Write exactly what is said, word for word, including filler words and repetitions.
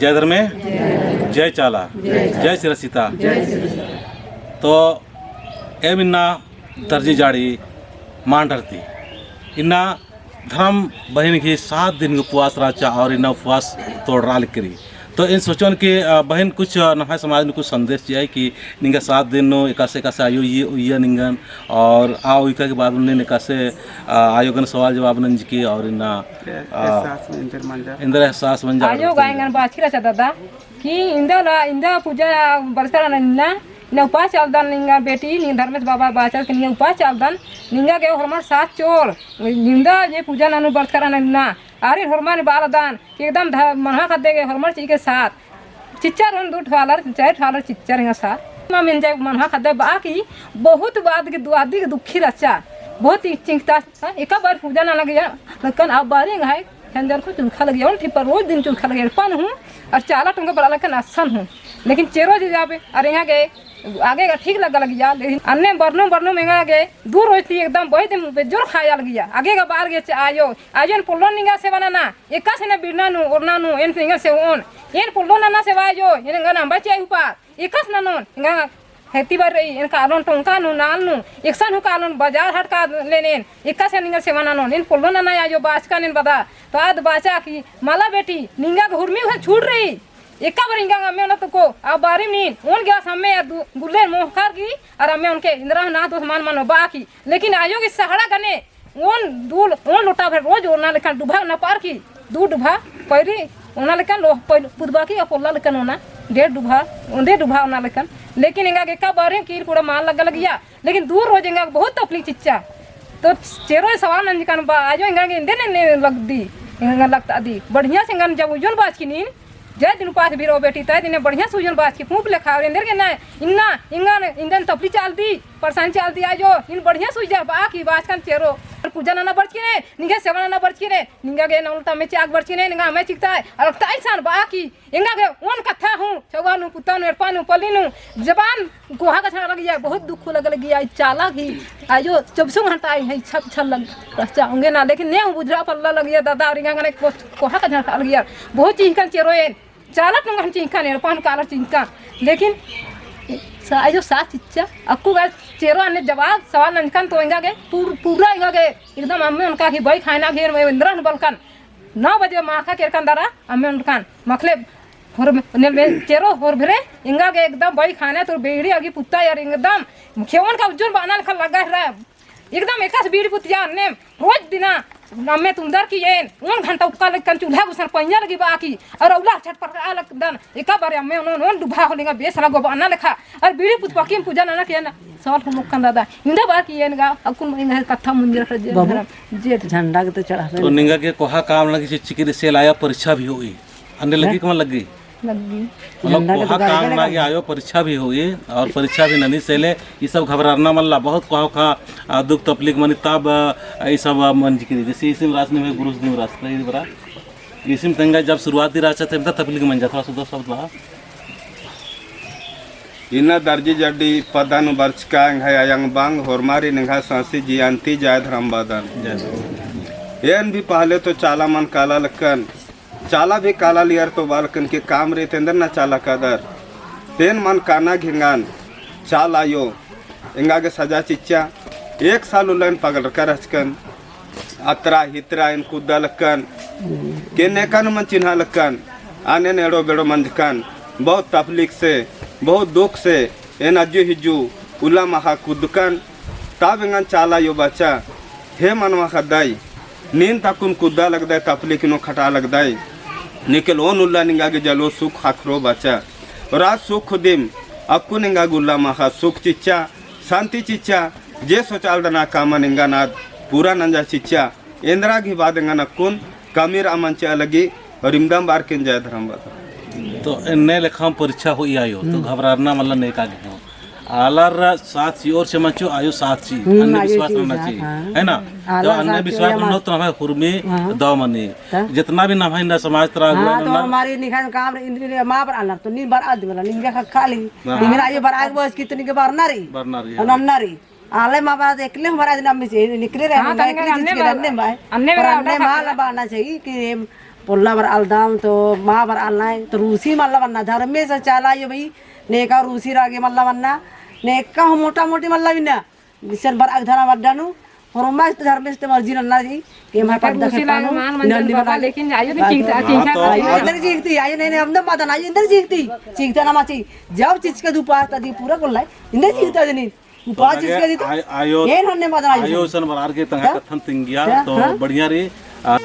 जय धर्मे, जय चाला, जय सिरसिता। तो एम इन्ना दर्जी जाड़ी मांडर ती इन्ना धर्म बहिन गही सात दिन उपवास रहचा और इन्ना उपवास तोड़रआ लगी। तो एन सोचोन कि, अ, बहिन कुछ, अ, नम्है समाज नू कुछ संदेश चिआ कि निंगा सात दिन नू एकासे एकासे आयो उइया निंगन और आ उइका के बाद नू एकासे, अ, आयो गने सवाल जवाब नंजकी और इन्ना, अ, एहसास मंजर मंजा। एन्देर एहसास मंजा आयो गा एंगन बाचकी रहचा दादा कि इन्दा ला, इन्दा पूजा बरचका रअनर इन्ना, इन्ना उपास चालदन निंगा बेटी, निंगा धर्मेस बाबा बाचर कि निंगा उपास चालदन, निंगा गे होरमर सात चोर, इन्दा जे पूजा ननू बरचका रअनर इन्ना, आरिन होरमर बालदन कि एकदम ध-, मनवा ख़द्दे गे होरमर चिके सात चिच्चर ओन दू ठो आलर, चार ठो आलर चिच्चर एंगा साथ। मा मेंजा मनवा ख़द्दे बा कि बहुत बात के दुआदी के दुखी रहचा, बहुत ही चिंता, हाँ, एका बार पूजा नना लगिया, लेकिन अब बारी एंग्है, खेंजर को चुलखा लगिया, ओन ठिपर रोज दिन चुलखा लगिया, एड़पा नू हूँ, और चाला टोंका बरआ लक्कन असन हूँ। लेकिन चेरो जे जाबे, और एंगा गे, आगे गा ठीक लग्गा लगिया, लेकिन अन्ने बरनो, बरनो में एंगा गे, दू रोज ती एकदम बही दिम बेजोर खाया लगिया, आगे गा बार गे चे आयो, आयो एन पोल्लोन निंगा सेवा नना, एकासे ना बिड़ना नू, ओरना नू, एन निंगा सेवोन, एन पोल्लोन नना सेवा आयो, एन एंगन अम्बा चिआ उपास, एकासे ननोन, एंगा हेती बार रई, एन कालोन टोंका नू, नाल नू, एकसन हूँ कालोन, बाजार हाट कालोन एन, एकासे निंगा सेवा ननोन, एन पोल्लोन नना आयो, बाचकन एन बदा, तो आद बाचा कि मला बेटी, निंगा गे हुरमी उहन छूट रई, एका बार एंगा अम्मे ओना तुको, आ बारी नीन, ओन गे आस अम्मे आ दु-, गुल्ले मोहकार की, और अम्मे ओनके इन्द्रा ना तो समान मनो बा की, लेकिन आयो गे सहड़ा गने, ओन दूल, ओन लोटा भर रोज ओना लेकन डुभा ना पार की, दू डुभा पैरी ओना लेकन लो, पैल-, पुदबा की अपोल्ला लेकन ओना, डेढ़ डुभा, ओन्दे डुभा ओना लेकन। लेकिन एंगा गे एका बारे की पूरा मान लग्गा लगिया, लेकिन दू रोज एंगा बहुत तकलीफ चिच्चा। तो चेरो सवाल नंजकन बा, आयो एंगा गे एन्दे ने, ने लगदी, एंगा लगता दी। बढ़िया से एंगन जब उज्जोन बाचकी नीन, जय दिन उपास भी रओ बेटी, तय दिने बढ़िया से उज्जोन बाचकी, पूँप लेखा, और एन्देर गे ना, इन्ना, एंगन, एन्देर तपली चालदी, परसान चालदी आयो, इन बढ़िया से उज्जा बा की बाचकन चेरो। और पूजा नना बरचकी ने, निंगे सेवा नना बरचकी ने, निंगा गे नौलता में चाक बरचकी ने, निंगा हमें चिकता है, और ताई सान बा की, एंगा गे ओन कत्था हूँ, छौवा नू, पुता नू, एड़पा नू, पल्ली नू, जबान कोहा कछनखरआ लगिया, बहुत दुख लग्गा लगिया, ई चाला ही, आयो, चौबीसों घंटा आई है, छप छल लग, रहचा, ओंगे ना, लेकिन ने हूँ बुझरा पल्ला लगिया, दादा, और एंगा गने को-, कोहा कछनखरआ लगिया, बहुत चिंकन चेरो एन, चाला टोंका हन चिंकन, एड़पा हन कालर चिंकन, लेकिन सा-, आयो साथ चिच्चा, अक्कु गा चेरो अन्ने जवाब, सवाल नंजकन तो एंगा गे, पूर-, पूरा एंगा गे, एकदम अम्मे ओनका की बई खायना घेर में एन्द्रन बलकन, नौ बजे माखा केरकन दरा, अम्मे ओनकन, मखले होर-, नेल में चेरो होरभरे, एंगा गे एकदम बई खाने तो बेड़ी अगी पुत्ता यार एकदम, खेवन का उज्जोन बाना लेखा लग्गा है रा। एकदम एकासे बीड़ी पुत्तिया अन्ने रोज दिना, अम्मे तुन्दर की एन, ओन घंटा उक्का लेकन चूल्हा गुसन पैया लगी बा की, और अउला छटपटा लगदन, एका बारे अम्मे ओन, ओन डुबा होले एंगा बेस लगो बाना लेखा, और बीड़ी पुत्तबा की पूजा नना के ना, सवाल को मुक्कन दादा, इन्दा बा की एन गा, अक्कुन एंगा कत्था मुंजर कर जे बाबू, धरम, जे झंडा के तो चढ़ावे तो ना। निंगा गे कोहा काम लगी चिच्चकी रई से ला आयो परीक्षा भी होई। अन्ने लगी हैं? कमन लगी? लगी। मतलब झंडा के कोहा तो काम गाड़ी ना लगा। आयो परीक्षा भी होई और परीक्षा भी ननी से ले ई सब घबरारना मल्ला। बहुत कोहा कोहा, आ, दुख तकलीफ मनी तब, आ, ई सब, आ, मंजकी रई। जैसे इसिम रास निम्है गुरुस दिम रास रई बरा। इसिम तेंगा जब शुरुआती रहचा तेम ता तकलीफ मंजा थोड़ा सा दो शब्द बा। इन्ना दर्जी जड्डी पद्दा नू बरचका एंग्है अयंग बंग होरमारिन एंग्है सांसी जिया ती जय धरम बअदन। जय धरम। एन भी पहले तो चाला मल काला लक्कन, चाला भी काला लियर तो बालकन के काम रे तेंदर ना चाला कादर। तेन मल काना घेंगन चाला आयो एंगा गे सजा चिच्चा। एक साल उल्ला एन पगलरका रहचकन। अतरा हितरा एन कुद्दा लक्कन, के नेकन मल चिन्हा लक्कन, आनेन एड़ो बेड़ो मंजकन, बहुत तकलीफ से, बहुत दुख से, एन अज्जु हिज्जु उल्ला माखा कुद्दकन, तब एंगन चाला आयो बाचा, हे मनवा ख़द्दई, नीन ता अक्कुन कुद्दा लगदय, तकलीफ नू खटा लगदय, निकल ओन उल्ला निंगा गे जलो सुख ख़क्खरो बाचा, और आ सुख दिम अक्कुन एंगा गे उल्ला माखा सुख चिच्चा, शांति चिच्चा, जे सोचालदन आ कामन एंगन आद पूरा नंजा चिच्चा, एन्दरा गही बाद एंगन अक्कुन कमीर अमन चिआ लगी, और इमदम बारकिन जय धरम बअदन। तो एन्ने लेखा परीक्षा होई आयो, तो हम्म। घबरारना मल्ला नेका गे हूँ। आलर साथ चिओर से मचो, आयो साथ ची, हम्म, आयो अंधविश्वास ची, रहना हाँ, ची, हाँ। है ना? आलर तो साथ चिओर अंधविश्वास या मनो मत। तो नम्है हुरमी हाँ। दव मनी। तो? जितना भी नम्है ना समाज तरा हाँ, अगुवाई तो ना। हमारी निखान काम रे, इंद्रिय माँ पर आलर तो नी बरआ दी वाला, निंगे खा, खा ली। हाँ। निंगे आयो बरआ के बस की तो निंगे बरना रही। बरना रही, और हाँ। नन्ना रही। आले माँ बाप एकले हमारा आज नाम में से निकले रहे, हाँ, ना तंगे एकले अन्ने चीज के बा-, अन्ने भाई। अन्ने पर बा-, अन्ने अन्ने माँ ला बाना चाहिए कि पोल्ला बरआलदम तो मा बरआलनय तो रूसी मल्ला बन्ना, धर्मेस चाला आयो भाई, नेका रूसी रागे मल्ला बन्ना, नेका हूँ मोटा मोटी मल्ला बिन्ना, इसन बरआ गे धरम अड्डा नू, होरमस तो धर्मेस ते मर्जी नन्ना जी, के मा नेका पद्दा रूसी खत्ता लागे नू, मान मंजन नन्नी बाबा, बना। लेकिन आयो तो हाँ, चीखता, तो चीखता, आयो हाँ। अंदर चीखती, आयो नहीं, नहीं, हमने माता ना, आयो अंदर चीखती, चीखता ना माची, जब चीज का दुपास तदी पूरा कोल्ला, इंदर हाँ। चीखता जनी। उपास तो लगे इसके दी तो आय-, आयो, एन हन्ने मदन आयो आयो सन। सन बरार के तंगा हाँ? कत्थन तिंगिया हाँ, तो हाँ। बढ़िया रई। आ,